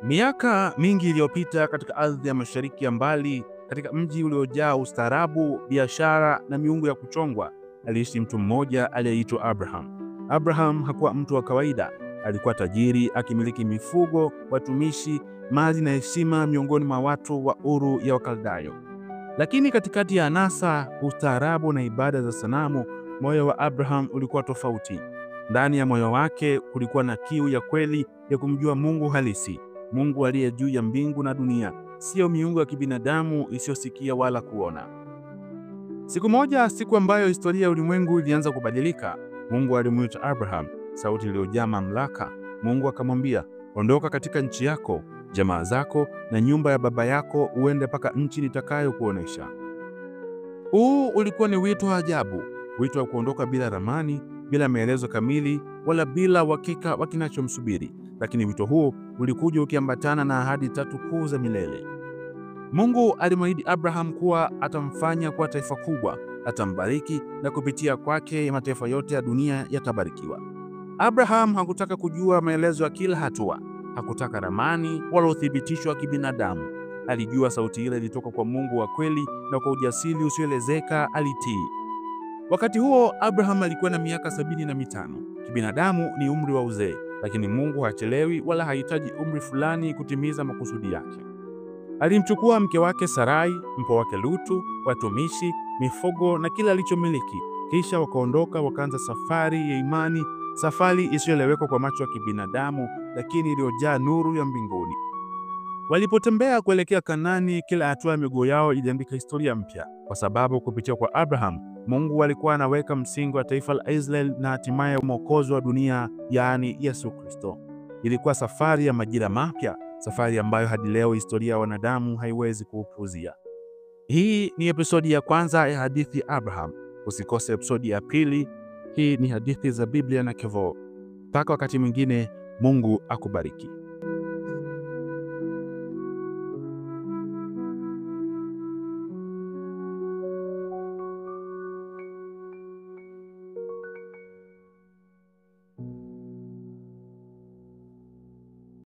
Miaka mingi iliyopita katika ardhi ya Mashariki ya Mbali, katika mji uliojaa ustaarabu, biashara na miungu ya kuchongwa, aliishi mtu mmoja aliyeitwa Abraham. Abraham hakuwa mtu wa kawaida. Alikuwa tajiri, akimiliki mifugo, watumishi, mali na heshima miongoni mwa watu wa Uru ya Wakaldayo. Lakini katikati ya anasa, ustaarabu na ibada za sanamu, moyo wa Abraham ulikuwa tofauti. Ndani ya moyo wake kulikuwa na kiu ya kweli ya kumjua Mungu halisi, Mungu aliye juu ya mbingu na dunia, siyo miungu ya kibinadamu isiyosikia wala kuona. Siku moja, siku ambayo historia ya ulimwengu ilianza kubadilika, Mungu alimuita Abraham, sauti iliyojaa mamlaka. Mungu akamwambia, ondoka katika nchi yako, jamaa zako na nyumba ya baba yako, uende mpaka nchi nitakayokuonesha. Huu ulikuwa ni wito wa ajabu, wito wa kuondoka bila ramani, bila maelezo kamili, wala bila uhakika wa kinachomsubiri. Lakini wito huo ulikuja ukiambatana na ahadi tatu kuu za milele. Mungu alimwahidi Abraham kuwa atamfanya kuwa taifa kubwa, atambariki na kupitia kwake mataifa yote ya dunia yatabarikiwa. Abraham hakutaka kujua maelezo ya kila hatua, hakutaka ramani wala uthibitisho wa kibinadamu. Alijua sauti ile ilitoka kwa Mungu wa kweli, na kwa ujasiri usioelezeka alitii. Wakati huo Abraham alikuwa na miaka 75. Kibinadamu ni umri wa uzee, lakini Mungu hachelewi wala hahitaji umri fulani kutimiza makusudi yake. Alimchukua mke wake Sarai, mpwa wake Lutu, watumishi, mifugo na kila alichomiliki. Kisha wakaondoka wakaanza safari ya imani, safari isiyoeleweka kwa macho ya kibinadamu, lakini iliyojaa nuru ya mbinguni. Walipotembea kuelekea Kanaani, kila hatua ya miguu yao iliandika historia mpya, kwa sababu kupitia kwa Abraham Mungu alikuwa anaweka msingi wa taifa la Israeli na hatimaye mwokozi wa dunia, yaani Yesu Kristo. Ilikuwa safari ya majira mapya, safari ambayo hadi leo historia ya wanadamu haiwezi kuupuuzia. Hii ni episodi ya kwanza ya hadithi ya Abraham. Usikose episodi ya pili. Hii ni hadithi za Biblia na Kevo. Mpaka wakati mwingine, Mungu akubariki.